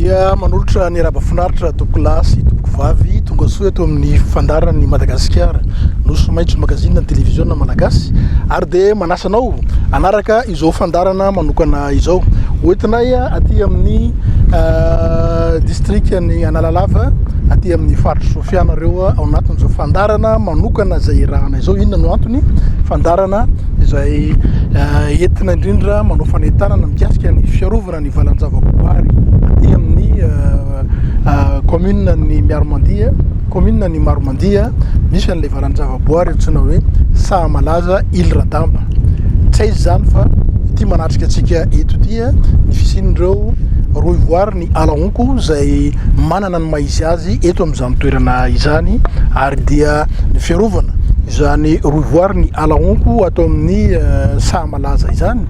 Dia manolotra ny arahaba finaritra tompokolahy sy tompokovavy tonga soa eto amin'ny fandaharan'ny Madagasikara Nosy Maitso Magazine ny televiziona malagasy ary dia manasa anao hanaraka izao fandaharana manokana izao. Hoentinay aty amin'ny distrikan'i Analalava aty amin'ny faritry Sofia nareo ao anatin'izao fandaharana manokana izay iarahana izao. Inona no antony? Fandaharana izay entina indrindra manao fanentanana mikasika ny fiarovana ny valan-javaboary aty amin'ny commune ny Miarimandia, commune ny Maromandia, misy an'ilay valan-javaboary antsoina hoe Sahamalaza Île Radama. Tsy aiza izany fa ity manatrika antsika eto ity ny fisian'ireo rohivoary ny ala honko izay manana ny maha izy azy eto amin'izany toerana izany ary dia ny fiarovana izany rohivoary ny ala honko ato amin'ny Sahamalaza izany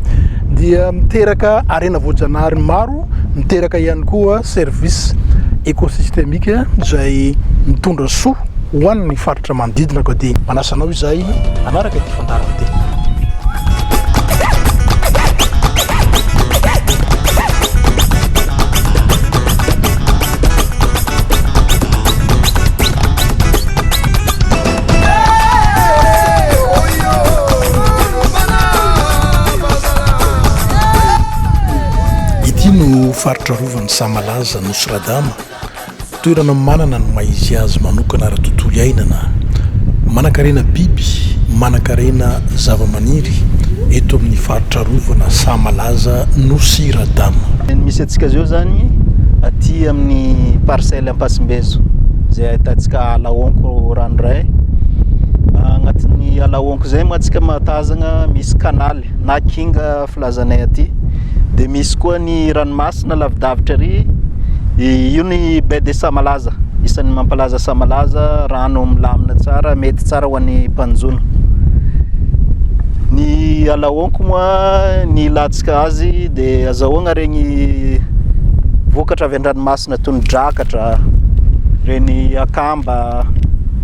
dia miteraka harena voajanahary maro, miteraka ihany koa service écosystémique izay mitondra soa ho an'ny faritra manodidina koa dia manasa anao izahay hanaraka ity fandaharana ity. Ity no faritra arovan'i Sahamalaza, Nosy Radama, toerana manana ny maha izy azy manokana ara-tontolo iainana. Manankarena biby, manankarena zavamaniry eto amin'ny faritra arovana Sahamalaza, Nosy Radama. Ny misy antsika izao izany aty amin'ny parcelle Ampasimbezo izay ahitantsika ala honko ranoray. Agnatin'ny ala honko izay moa antsika mahatazagna misy canal na kinga filazanay aty. Dia misy koa ny ranomasina lavidavitra ary, io ny baie de Sahamalaza, isan'ny mampalaza Sahamalaza, rano milamina tsara, mety tsara ho an'ny mpanjono. Ny ala honko moa ny ilantsika azy dia azahoagna regny vokatra avy an-dranomasina toy ny drakatra, reny akamba,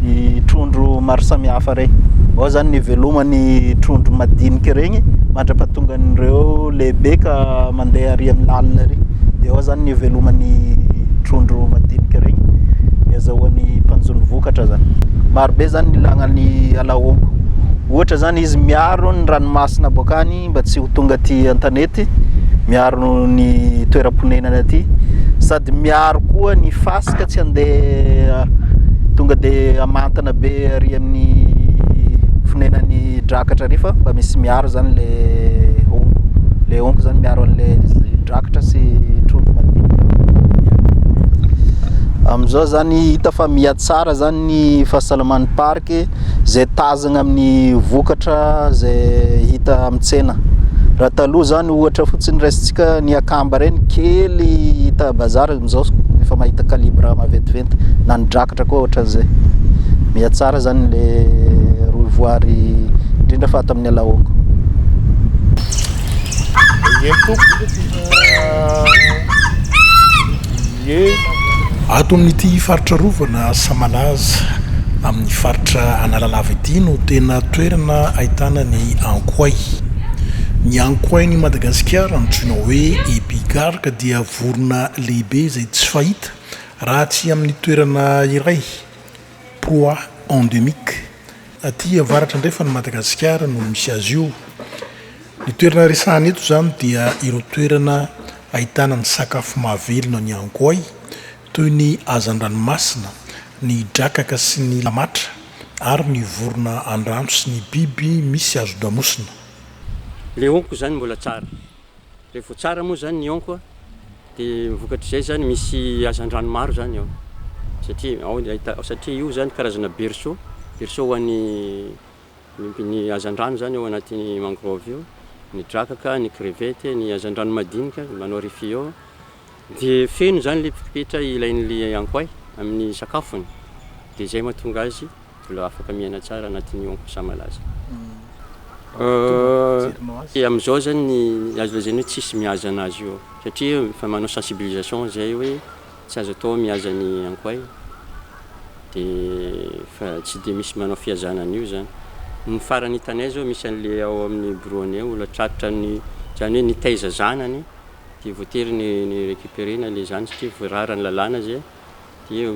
ny trondro maro samihafa regny. Ao zany ny iveloman'ny trondro madinika regny mandra-pahatongan'ireo lehibe ka mandeha ary amin'ny lalina ary. Dia ao zany ny iveloman'ny trondro madinika regny, ny azahoan'ny mpanjono vokatra zany. Maro be zany ny ilagna ny ala honko. Ohatra zany izy miaro ny ranomasina boaka any mba tsy ho tonga aty an-tanety, miaro ny toeram-ponenana aty, sady miaro koa ny fasika tsy handeha tonga dia hamantana be ary amin'ny fonenan'ny drakatra ary fa mba misy miaro zany le honko, le honko zany miaro an'le drakatra sy trondro madinika. Amin'izao zany hita fa mihatsara zany ny fahasalaman'ny parc izay tazagna amin'ny vokatra izay hita amin'ny tsena. Raha taloha zany ohatra fotsiny raisintsika ny akamba reny kely hita bazary amin'izao efa mahita calibre maventiventy na ny drakatra koa ohatran'izay. Mihatsara zany le rohivoary indrindra fa ato amin'ny Alaoka. Ie tompoko Ie. Ato amin'ity faritra arovana Samalaza amin'ny faritra Analalava ity no tena toerana ahitana ny ankoay. Ny ankoain'i Madagasikara antsoina hoe epigarque dia vorona lehibe izay tsy fahita raha tsy amin'ny toerana iray, proie endémique. Aty avaratra andrefan'i Madagasikara no misy azy io. Ny toerana resahana eto izany dia ireo toerana ahitana ny sakafo mahavelona ny ankoay toy ny hazandranomasina, ny drakaka sy ny lamatra ary ny vorona an-drano sy ny biby misy hazon-damosina. Le honko zany mbola tsara. Rehefa tsara moa zany ny honko de vokatr'izay zany misy hazandrano maro zany ao satria ao satria io zany karazana berceau, berceau ho an'ny ny hazandrano zany ao anatin'ny mangrove io, ny drakaka, ny crevette, ny hazandrano madinika manao rifio. Dia feno zany le fepetra ilain'le ankoay amin'ny sakafony de zay mahatonga azy mbola afaka miaina tsara anatin'ny honko Sahamalaza. Amin'izao zany ny azo lazaina hoe tsisy mihaza anazy io satria efa manao sensibilisation zay hoe tsy azo atao mihaza ny ankoay de fa tsy de misy manao fihazana an'io zany. Ny farany hitanay zao misy an'le ao amin'ny bureau-nay olona tratran'ny zany hoe nitaiza zanany. Dia voatery ny ny récupérer-na le zany satria voararan'ny lalàna zay dia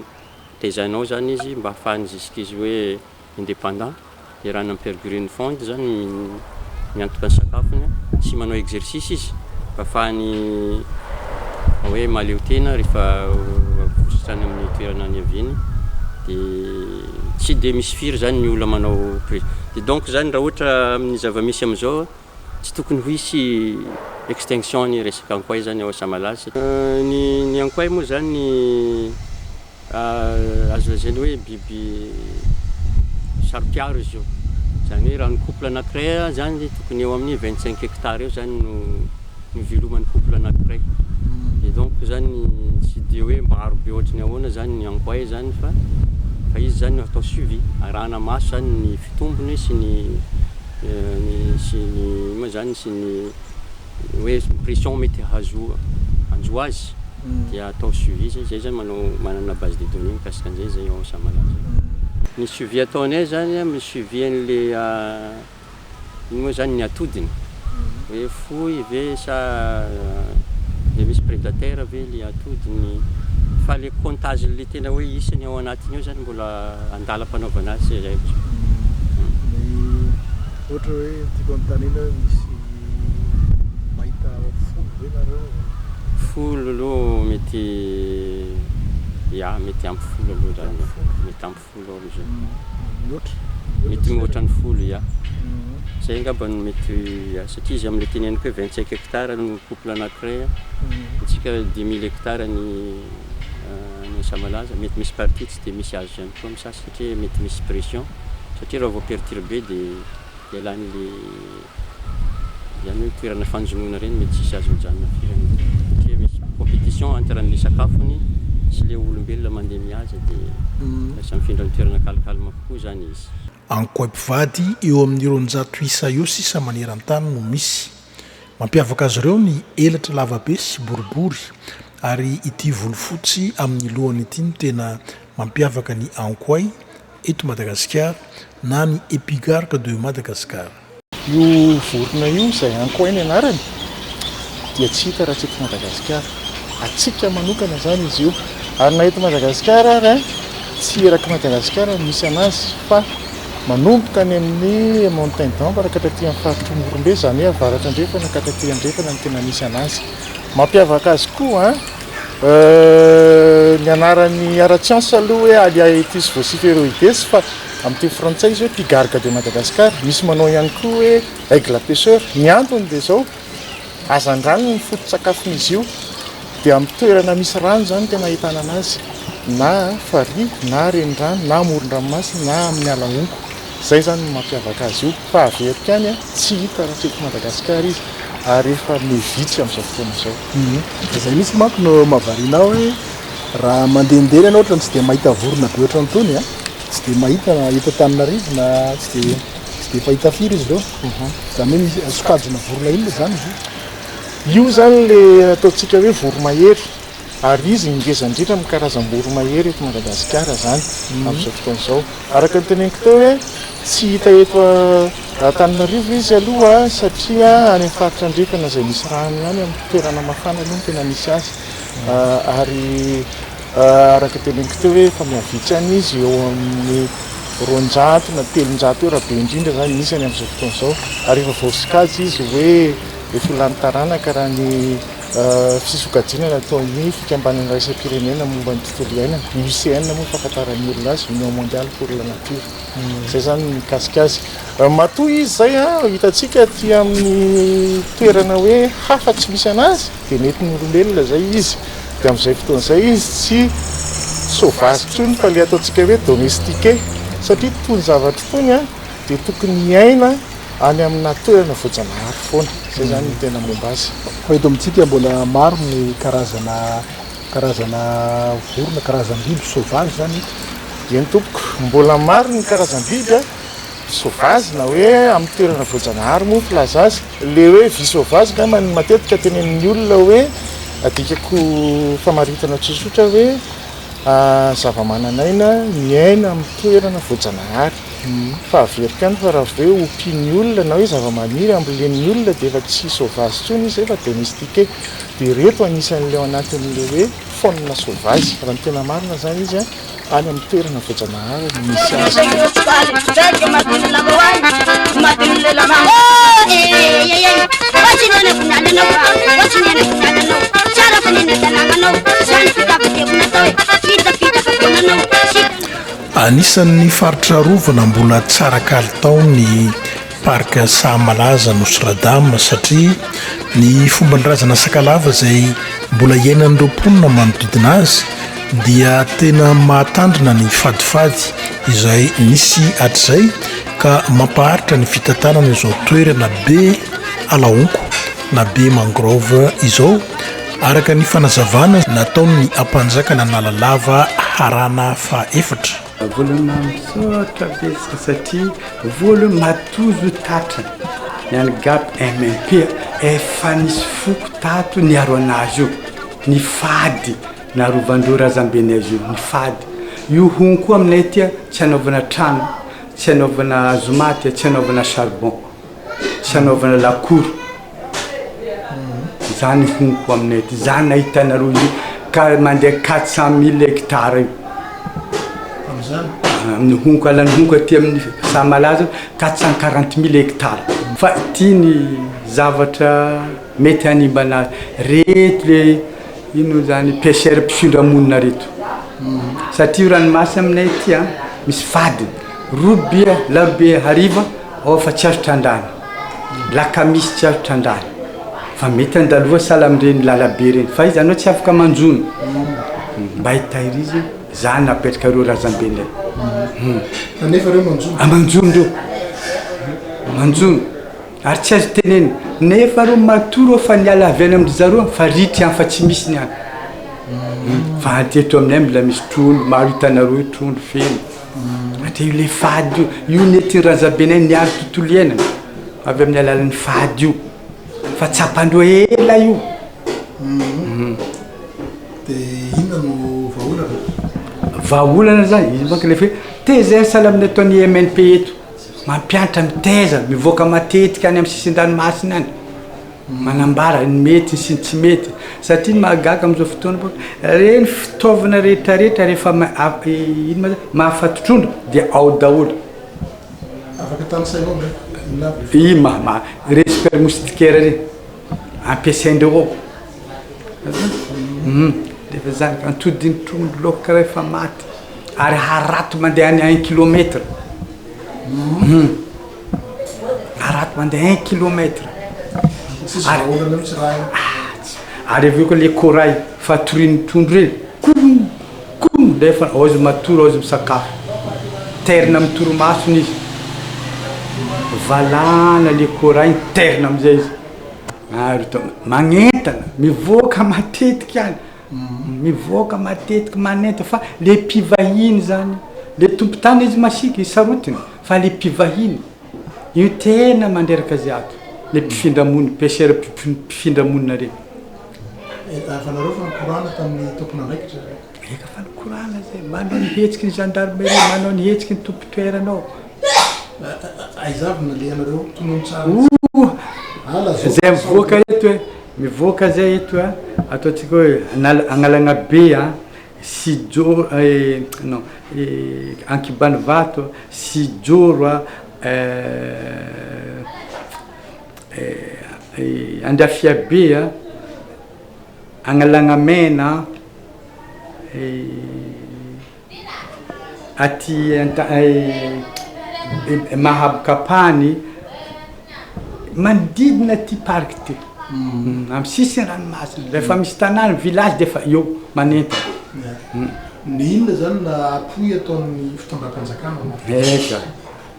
tezainao zany izy mba ahafahany jusqu'izy hoe indépendant iarahana amin'ny Peregrine Fund zany miantoka ny sakafony sy manao exercice izy mba ahafahany hoe mahaleo tena rehefa vositra any amin'ny toerana niaviany dia tsy dia misy firy zany ny olona manao dia donc zany raha ohatra amin'ny zava-misy amin'izao Tsy tokony ho hisy extinction ny resaka ankoay zany ao Sahamalaza. Ny ny ankoay moa zany azo lazaina hoe biby saro-piaro izy io. Izany hoe raha ny couple anankiray zany tokony eo amin'ny 25 hectares eo zany no no iveloman'ny couple anankiray. Et donc zany tsy dia hoe maro be ohatry ny ahoana zany ny ankoay zany fa fa izy zany atao suivi, arahana maso zany ny fitombony sy ny ny sy ny ino moa zany sy ny hoe pression mety hahazo hanjo azy dia atao suivi zay, zay zany manao manana base de données mikasika an'izay zay ao Sahamalaza. Ny suivi ataonay zany a, mi-suivi an'le ino moa zany ny atodiny hoe fohy ve sa de misy prédateur ve le atodiny fa le comptage le tena hoe isany ao anatiny ao zany mbola andalam-panaovana azy zay. Ny ohatra hoe ny tiako anontaniana hoe misy mahita folo ve nareo? Folo aloha mety ya mety ampy folo aloha zany, mety ampy folo eo amizay. Mihoatra? Mety mihoatra ny folo ya. Zay angamba no mety ya satria izy amle teneniko hoe 25 hectares no couple anakiray, antsika 10 000 hectares ny any Sahamalaza, mety misy partie tsy dia misy azo ihany koa amin'ny sasany satria mety misy pression satria raha vao perturber dia ialan'le izany hoe toerana fanjonoana ireny mety tsisy azo mijanona firy any satria misy compétition entre an'le sakafony sy le olombelona mandeha mihaza dia lasa mifindra amin'ny toerana calme kokoa izany izy. Ankoay mpivady eo amin'ny 200 isa eo sisa maneran-tany no misy. Mampiavaka azy ireo ny elatra lavabe sy boribory ary ity volo fotsy amin'ny lohany ity no tena mampiavaka ny Ankoay eto Madagasikara na ny Epigarque de Madagascar. Io vorona io izay Ankoay ny anarany dia tsy hita raha tsy eto Madagasikara. Antsika manokana izany izy io. Ary na eto Madagasikara ary tsy erak'i Madagasikara no misy anazy fa Manomboka any amin'ny Montagne d'Ambre ka hatraty amin'ny faritr'i Morombe, izany hoe avaratra andrefana ka hatraty andrefana no tena misy anazy. Mampiavaka azy koa ny anarany ara-tsiansa aloha hoe Haliaeetus vociferoides fa amin'ny teny frantsay izy hoe Pygargue de Madagascar. Misy manao ihany koa hoe Aigle pêcheur. Ny antony dia izao, Hazandrano ny foto-tsakafon'izy io, dia amin'ny toerana misy rano izany no tena ahitana anazy, na farihy, na renirano, na amoron-dranomasina, na amin'ny ala honko. Izay izany no mampiavaka azy io. Fa averiko ihany, tsy hita raha tsy eto Madagasikara izy, ary efa miha-vitsy amin'izao fotoana izao. Izay mihitsy manko no mahavariana ahy hoe raha mandehandeha ianao ohatran'ny tsy dia mahita vorona be ohatran'itony an, tsy dia mahita na eto Antananarivo na tsy dia Tsy dia fahita firy izy ireo. Izany hoe misy sokajina vorona inona izany izy io? Io izany ilay ataontsika hoe voromahery, ary izy no ngeza indrindra amin'ny karazam-boromahery eto Madagasikara izany amin'izao fotoana izao. Araka ny teneniko teo hoe tsy hita eto Antananarivo izy aloha satria any amin'ny faritra andrefana izay misy rano ihany, amin'ny toerana mafana aloha no tena misy azy. Ary Araka ny teneniko teo hoe efa mihavitsy any izy eo amin'ny 200 na 300 eo raha be indrindra izany ny isany amin'izao fotoana izao ary efa voasokajy izy hoe efa ho lany taranaka raha ny fisokajiana nataon'ny fikambanana iraisam-pirenena momba ny tontolo iainana, IUCN moa ny fahafantaran'ny olona azy, Union Mondiale pour la Nature. Izay izany ny mikasika azy. Matoa izy izay hitantsika aty amin'ny toerana hoe hafa tsy misy an'azy dia nentin'ny olombelona izay izy. Dia amin'izay fotoana izay izy tsy sauvage intsony fa ilay ataontsika hoe domestiqué. Satria itony zavatra itony dia tokony hiaina any amina toerana voajanahary foana. Izay izany no tena momba azy. Fa eto amintsika mbola maro ny karazana karazana vorona, karazam-biby sauvage izany hita. Eny tompoko, mbola maro ny karazam-biby sauvage na hoe amin'ny toerana voajanahary moa ny filaza azy. Ilay hoe vie sauvage angamba no matetika tenenin'ny olona hoe adikako famaritana tsotsotra hoe zava-manan'aina miaina amin'ny toerana voajanahary. Fa averiko ihany fa raha vao hoe ompian'ny olona na hoe zava-maniry ambolen'ny olona dia efa tsy sauvage intsony izy fa domestiqué. Dia ireto anisan'ilay ao anatin'ilay hoe faune sauvage. Raha ny tena marina izany izy an, any amin'ny toerana voajanahary no misy azy. Anisan'ny faritra arovana mbola tsara kalitao ny Parc Sahamalaza Nosy Radama satria ny fomban-drazana Sakalava izay mbola iainan'ireo mponina manodidina azy dia tena mahatandrina ny fadifady izay nisy hatrizay ka mampaharitra ny fitantanana izao toerana be ala honko na be mangrove izao araka ny fanazavana nataon'ny Ampanjakana Analalava Harana fahaefatra. Voalohany misaotra betsaka satria voalohany matozo tatrany ny an'i Gap MMP efa nisy foko tato niaro anazy io ny fady narovandreo razambenay azy io ny fady io hono koa aminay aty tsy anaovana trano tsy anaovana hazomaty tsy anaovana charbon tsy anaovana lakoro Zany honko aminay aty, zany ahitanareo io ka mandeha 400 mille hectares io. Amin'izany? Amin'ny honko, alan'ny honko aty amin'ny Sahamalaza 440 mille hectares. Fa ity ny zavatra mety hanimba anazy, reto le ino zany pêcheur mpifindra monina reto. Satria io ranomasina aminay aty an, misy fadiny, roa larobia hariva ao fa tsy azo trandrahana. Lakamisy tsy azo trandrahana fa mety andalova sahala amin'ireny lalabe ireny fa izy anao tsy afaka manjono mba hitahirizina zany napetraka ireo razambenay. Fa nefa ireo manjono. Ah, manjono ireo manjono ary tsy azo tenenina nefa reo matoa reo fa niala avy any amin-dry zareo fa ritra any fa tsy misy ny any fa aty eto aminay mbola misy trondro maro hitanareo io trondro feno. Satria io le fady io, io nentin'ny razambenay niaro tontolo iainana avy amin'ny alalan'ny fady io, fa tsapandreo ela io. Dia inona no vahaolana? Vahaolana zany, izy manko le fe tezay sahala amin'ny ataon'ny MNP eto, mampianatra mitaiza, mivoaka matetika any amin'ny sisin-dranomasina any. Manambara ny mety sy ny tsy mety satria ny mahagaga amin'izao fotoana boka ireny fitaovana rehetra rehetra rehefa ino ma zany mahafaty trondro dia ao daholo. Afaka tanisainao ve? Inona avy ireo? I ma ma ireny super moustiquaire ireny ampiasaindreo ao. Hum rehefa zany antodin'ny trondro laoka karaha efa maty ary harato mandeha any un kilomètre. Hum. Harato mandeha un kilomètre. Tsisy vahaolana mihitsy raha io. Ah, tsy. Ary avy eo koa le corail fatorian'ny trondro ireny, koum koum nefa ao izy matory ao izy misakafo. Tairina amin'ny torimasony izy. Valahana le corail, tairina amizay izy. Ary magnentana, mivoaka matetika any. Mivoaka matetiky manenta fa le mpivahiny zany, le tompon-tany izy masiaka, izy sarotiny fa le mpivahiny io tena mandreraka azy ato, le mpifindra monina, pêcheur mpifindra monina reny. Efa nareo fa nikorana tamin'ny tompon'andraikitra? Eka fa nikorana zay, manao ny hetsiky ny gendarmerie, manao ny hetsiky ny tompon-toerana ao. Aiza avy nalehanareo? Tonony tsara. Ooh! Zay mivoaka eto e. Mivoaka zay eto a, ataontsika hoe Agnalagnabe a, Sijoro non Ankibanivato, Sijoro a, Andrafiabe a, Agnalagnamena. Aty Mahabokapany, manodidina aty parc ty, amin'ny sisin'ny ranomasina, rehefa misy tanàna, village dia efa eo manentana. Ny inona zany na appui ataon'ny fitondram-panjakana? Eka,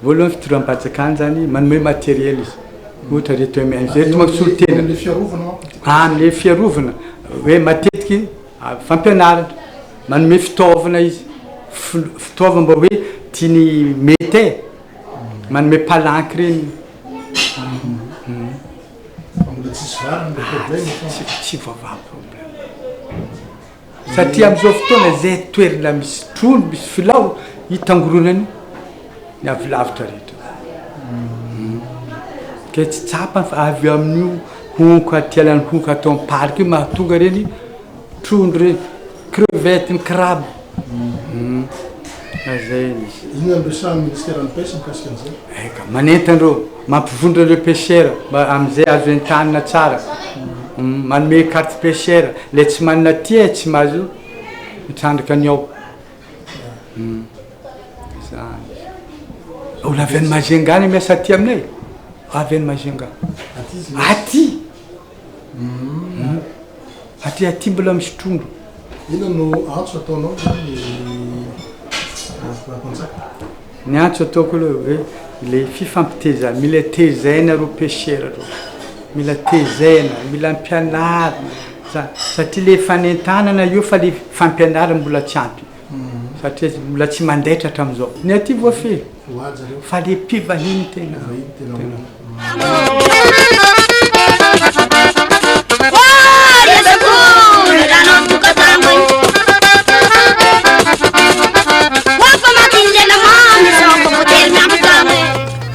voalohany fitondram-panjakana zany manome matériel izy, ohatra reto MNG, reto manko solontena. Amin'le fiarovana manko. Amin'le fiarovana, hoe matetiky fampianarana. Manome fitaovana izy, fitaovana mba hoe tiany mety e, manome palanque reny. Fa mbola tsisy valiny le problème fa. Tsy tsy voavaha problème. Satria am'zao fotoana zay toerana misy trondro, misy filao, itangoronany. Ny avy lavitra rehetra. Ke tsy tsapany fa avy amin'io honko aty alan'ny honko atao amin'ny parc io mahatonga ireny trondro ireny, crevette, ny crabe. Zay izy. Inona no resahan'ny ministeran'ny pêche mikasika an'izay? Eka, manentana ireo, mampivondrona ireo pêcheurs mba amin'izay azo entanina tsara. Manome carte pêcheur, ilay tsy manana aty e tsy mahazo mitrandraka ny ao. Zany. Olona avy any Majunga ny miasa aty aminay. Avy any Majunga. Aty. Aty aty mbola misy trondro. Inona no antso ataonao zany Mpanjaka? Ny antso ataoko aloha hoe le fifampitezana, mila tezaina ireo pêcheurs ireo, mila tezaina, mila ampianarina, satria le fanentanana io fa le fampianarana mbola tsy ampy. Satria mbola tsy mandaitra hatramin'izao. Ny aty voafehy fa le mpivahiny tena tena.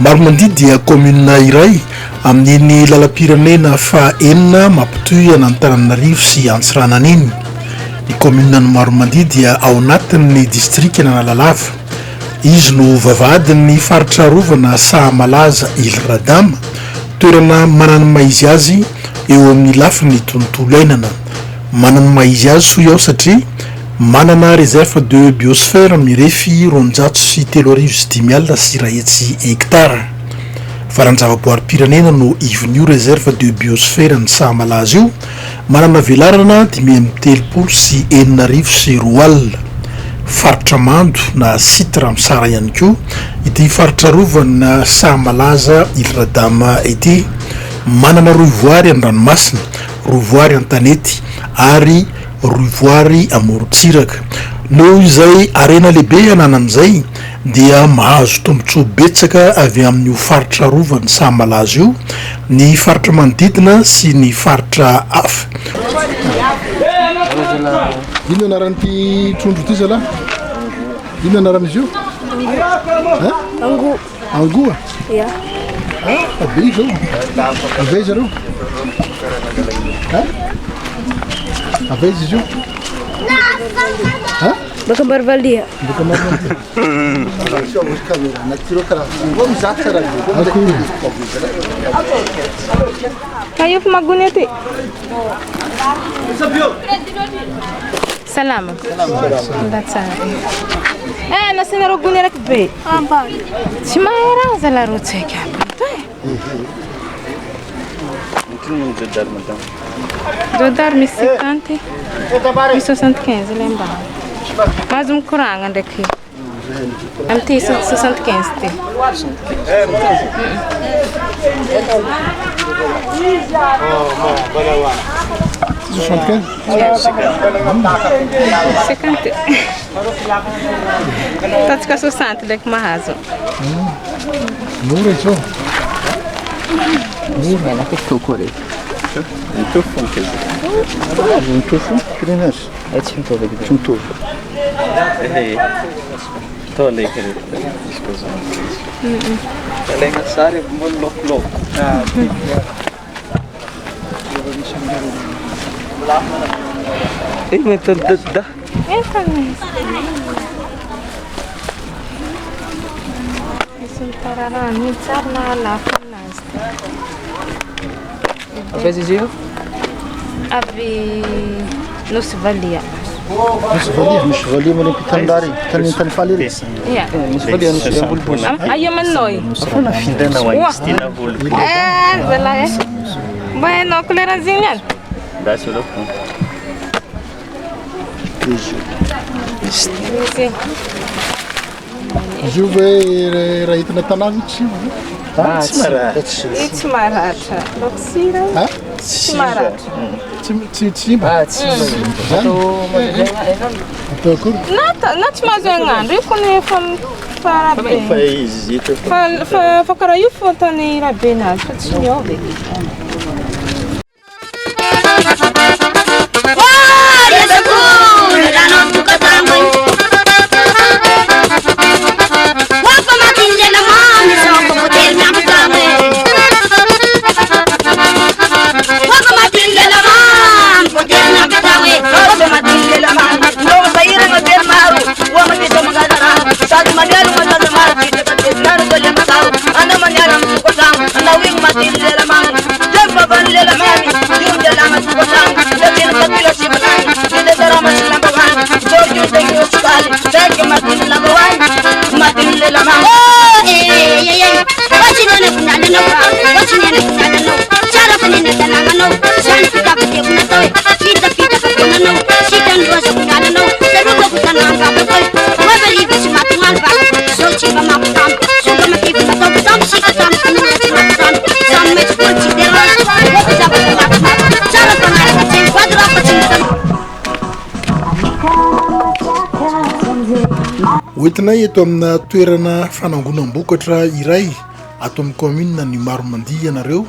Maromandidy dia kaominina iray amin'iny lalam-pirenena faha enina mampitohy an'Antananarivo sy Antsiranana iny. Ny kaomininan'i Maromandia dia ao anatin'ny distrikan'Analalava. Izy no vavahadin'ny faritra arovana Sahamalaza Île Radama, toerana manana ny maha izy azy eo amin'ny lafiny tontolo iainana. Manana ny maha izy azy hoy aho satria manana réserve de biosphère mirefy 2102 hektara. Valan-javaboarim-pirenena no ivon'io réserve de biosphère ny Sahamalaza io. Manana velarana 265. Faritra mando na site Ramsar ihany koa ity faritra arovana Sahamalaza Ile Radama ity. Manana rohivoary an-dranomasina, rohivoary an-tanety ary rohivoary amorontsiraka. Noho izay harena lehibe ananany izay dia mahazo tombontsoa betsaka avy amin'io faritra arovan'ny Sahamalaza io ny faritra manodidina sy ny faritra hafa. Inona anaran'ity trondro ity zalahy? Inona anaran'izy io? Hein? Angoa. Angoa? Ya. Ah, fa be izao. Avy aiza ireo? Hein? Avy aiza izy io? Hein? Baka Ambarivalia. Baka Ambarivalia. Akory. Ka io fa magony aty. Salama. Mba tsara. Eh, nasianareo gony araiky be. Tsy mahay raha zalahy reo tsaiky aby reto e. Jodar misy 50, misy 75 ilay mba. Mahazo mikoragna ndraiky. Amin'ity 75 ty. Cinquante. Ataontsika 60 ndraiky mahazo. Mora izao. Efa misy. Misy mitararano iny tsara nahalafo aminazy. Avy aiza izy io? Avy Nosy Valia. Nosy Valia. Nosy Valia mbola ampitan'ny tany tany faly ery. Ia. Nosy Valia Nosy Ambolobosy. Aia manao i? Afana findrana ho an'i Stina Volo. Eh, zalahy eh. Mba hainao couleur an'izigny ihany? Ndasy aloha. Izy. Izy io ve raha entina tanàna tsy Ah, tsy maratra. Io tsy maratra. Loko sira. Ha? Tsy maratra. Tsy tsy tsy simba. Ah, tsy Zany. Atao akory. Na ta- na tsy mahazo hainandro io kony efa fa rabe. Fa izy eto Fa fa fa karaha io fo ataony rabenazy fa tsy miova e. Hoentinay eto amina toerana fanangonam-bokatra iray ato amin'ny kaominina ny Maromandia ianareo.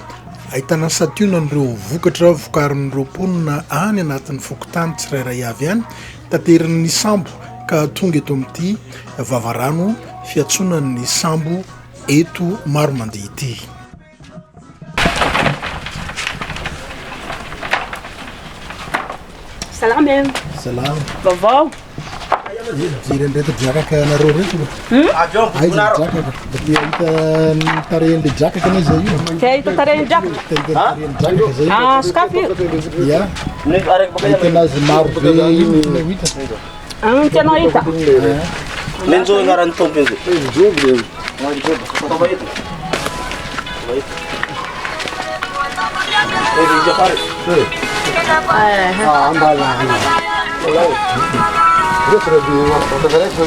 Ahitana santionan'ireo vokatra vokarin'ireo mponina any anatin'ny fokontany tsirairay avy any. Taterin'ny sambo ka tonga eto amin'ity vavarano fiantsonan'ny sambo eto Maromandia ity. Salama e. Salama. Vaovao. Mijery an'ireto drakaka anareo reto. Hmm? Aiza ny drakaka? Mba te hahita ny tarehin'ilay drakaka anie zay io. Te hahita tarehin'ny drakaka? Te hahita ny tarehin'ny drakaka zay. Ah, sokafy io. Ya. Ahita anazy maro be io no tianao hita. Ah, tianao hita? Nenjo anaran'ny tompo izy.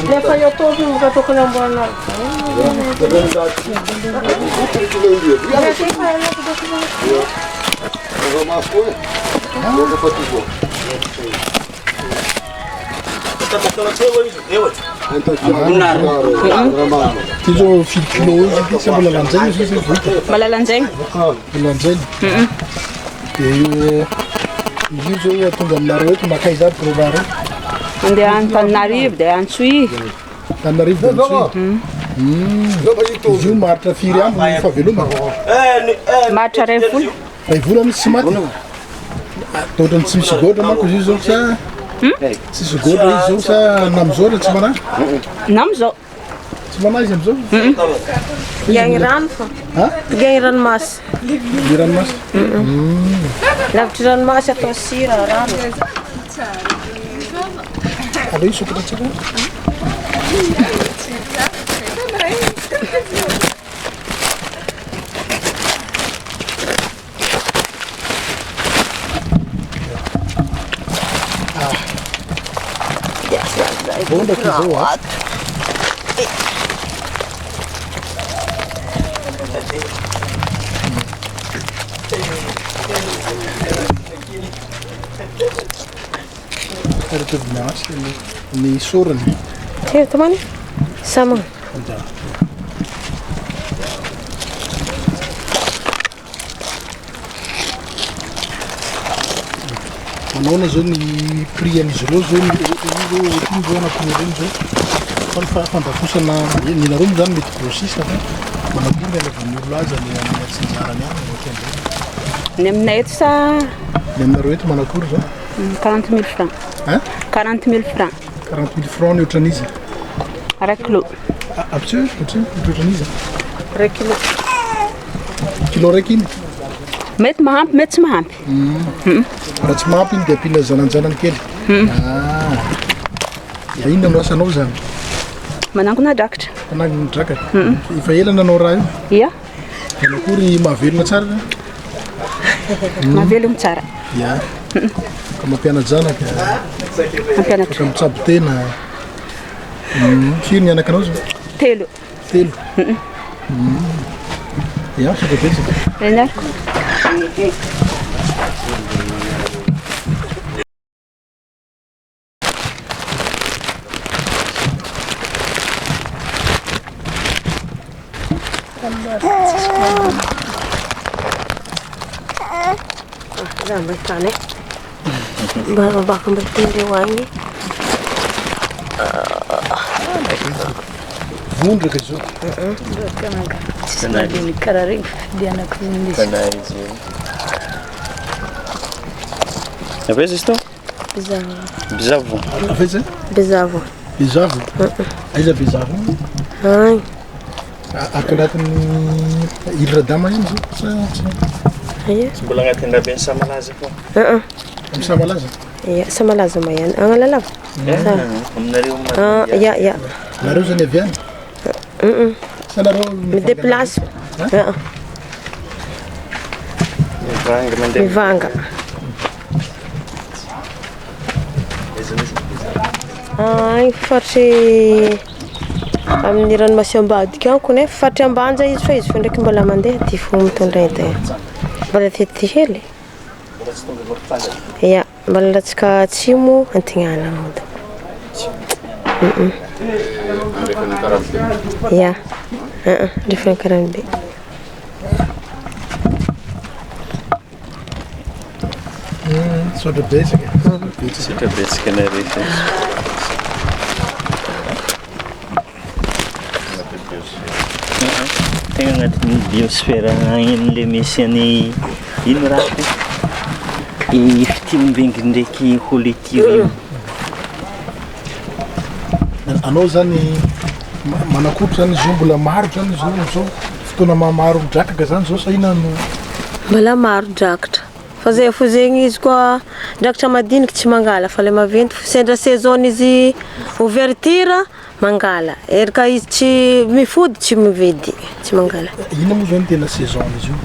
Lefa eo tompony mboka tokony amboarina. Ty zao firy kilo eo izy ity? Sa mbola lanjaina izy io sa vao hita? Mbola lanjaina. Mbola lanjaina. Dia io izy io zao tonga aminareo eto makaiza aby ireo raha ireo? Mandeha Antananarivo dia Antsohihy. Antananarivo dia Antsohihy. Izy io maharitra firy andro ny fahavelomana? Maharitra iray volana. Iray volana izy tsy maty? Ohatran'ny tsy misy goatra manko izy io zao sa tsisy goatra izy zao sa na amizao na tsy manahy? Na amizao. Tsy manahy izy amizao? Gagny rano fa. Ha? Gagny ranomasy. Ny ranomasy? Lavitry ranomasy atao sira rano. Aleo hisokatra tsara. Vondraka izao a. Ny sorony. Teo tamany? Sama. Manaona zao ny prix an'izy ireo zao ny ohatran'io zao ohatran'io zao anatin'ireny zao fa ny fandafosana ny nareo moa zany mety grossiste fa manakory ny anaovan'ny olona azy any amin'ny atsinjarany any ohatran'izay. Ny aminay eto sa Ny aminareo eto manakory zao? 40 mille francs. Hein? 40 mille francs. 40 mille francs ny ohatran'iza? Iray kilo. Ampitsy hoe ohatran'ny ohatran'iza? Iray kilo. Kilo raiky iny? Mety mahampy, mety tsy mahampy. Raha tsy mahampy iny dia ampiana zananjanany kely. Ah. Dia inona no asanao zany? Manangona drakatra. Manangona drakatra. Efa ela nanao raha io? Ia. Manao akory mahavelona tsara ve? Mahavelona tsara. Ia. Ka mampiana-janaka. Mampianatra. Ka mitsabo tena. Firy ny anakanao zao? Telo. Telo. Ia, misaotra betsaka. Eny ary. Za mba tany e. Mba baka mba tendreo agny. Vondraka izao. Tsisy mandinika karaha regny fifidianako izy. Avy aiza izy tao? Bezavo. Bezavo. Avy aiza? Bezavo. Bezavo? Aiza Bezavo? Agny. Ato anatin'ny Île Radama ihany zao sa tsy? Ia. Tsy mbola agnatin'ny raben'ny Samalaza koa. Aa. Amin'ny Samalaza? Ia, Samalaza ma ihany. Analalava? Sa? Aminareo Ah, ia, ia. Nareo zany avy any? Sa nareo Mi-déplace. Aa. Mivanga mandeha. Mivanga. Agny faritry amin'ny ranomasina ambadika agny kony e, faritry Ambanja izy fa izy fô ndraiky mbola mandeha aty fô mitondra entana, mbola aty hely. Ya, mbola latsaka atsimo antignana mody. Ya, andrefan'i Ankarambe. Misaotra betsaka. Misaotra betsaka anareo. Tegna agnatin'ny biosphère agny le misy an'i ino raha ty? I fitilombengy ndraiky holetiry io. Anao zany manakory zany izy io mbola maro zany izy io amizao fotoana mahamaro drakaka zany zao sa inona no Mbola maro drakatra fa zay fo zegny izy koa drakatra madiniky tsy mangala fa le maventy fo sendra saison izy ouverture mangala erika izy tsy mifody tsy mividy tsy mangala. Inona moa zany tena saison izy io?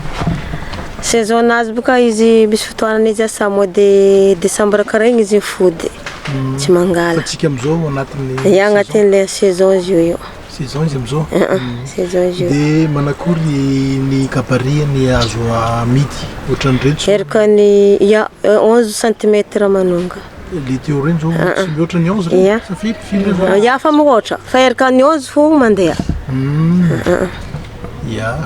Saison nazy boka izy misy fotoanany izy asa mois de décembre karaha igny izy mifody tsy mangala. Fa tsika amizao anatin'ny Ya agnatin'le saison izy io io. Saison izy amizao? Saison izy io. De manakory ny gabarit-ny azo amidy ohatran'ireto? Erika ny ya 11 centimètre manonga. Le teo reny zao tsy mihoatra ny 11 reny? Ya. Sa firy? Firy reny zao? Ya fa mihoatra fa erika ny 11 fo mandeha. Ya.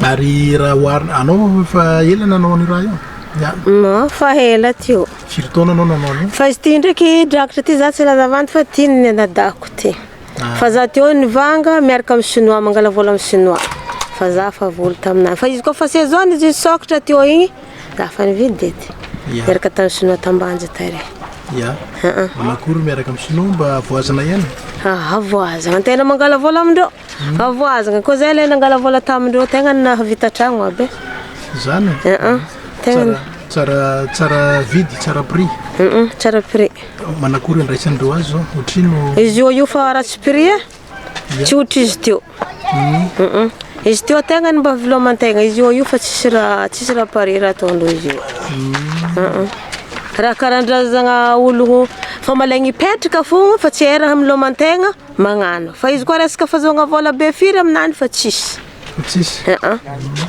Ary raha oharina anao efa ela nanao an'io raha io? Ya. Non, fa ela teo. Firy taona anao nanao an'io? Fa izy ty ndraiky drakitra ty za tsy laza vandy fa ty ny anadahiko ty. Fa za teo nivanga miaraka amin'ny chinois mangala vola amin'ny chinois. Fa za fa vola taminah. Fa izy koa fa saison izy nisokatra teo igny za fa nividy edy. Ya. Niaraka tamin'ny chinois tambanja tary. Ya. Manakory miaraka amin'ny chinois mba voazana ihany? Ah, voazana. Tena mangala vola amindreo. Avoazana koa zay le nangala vola tamindreo tegna nahavita tragno aby. Zany? Aa. Tegna Tsara tsara vidy, tsara prix. Tsara prix. Manakory andraisandreo azy zao? Ohatrino? Izy io io fa ratsy prix e. Tsy ohatry izy teo. Izy teo tegna mba veloman-tegna, izy io io fa tsisy raha tsisy raha pare raha ataondreo izy io. Raha karan-drazagna olo fa malaigny hipetraka fogna fa tsy hay raha miloman-tegna. Magnano. Fa izy koa resaka fahazoagna vola be firy aminany fa tsisy. Tsisy. Aa.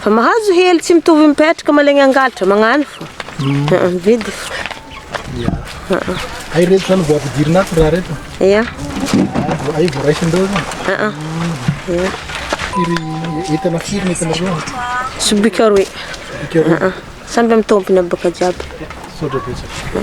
Fa mahazo hely tsy mitovy mipetraka malaigny angalatra magnano fô. Aa mividy fô. Ya. Hay reto zany vao ampidirina ato raha reto? Ya. Hay vao raisindreo zany? Aa. Ya. Firy entana firy ny entanareo? Sobika roe. Sobika roe. Aa. Samby amin'ny tompony aby baka jiaby. Misaotra betsaka.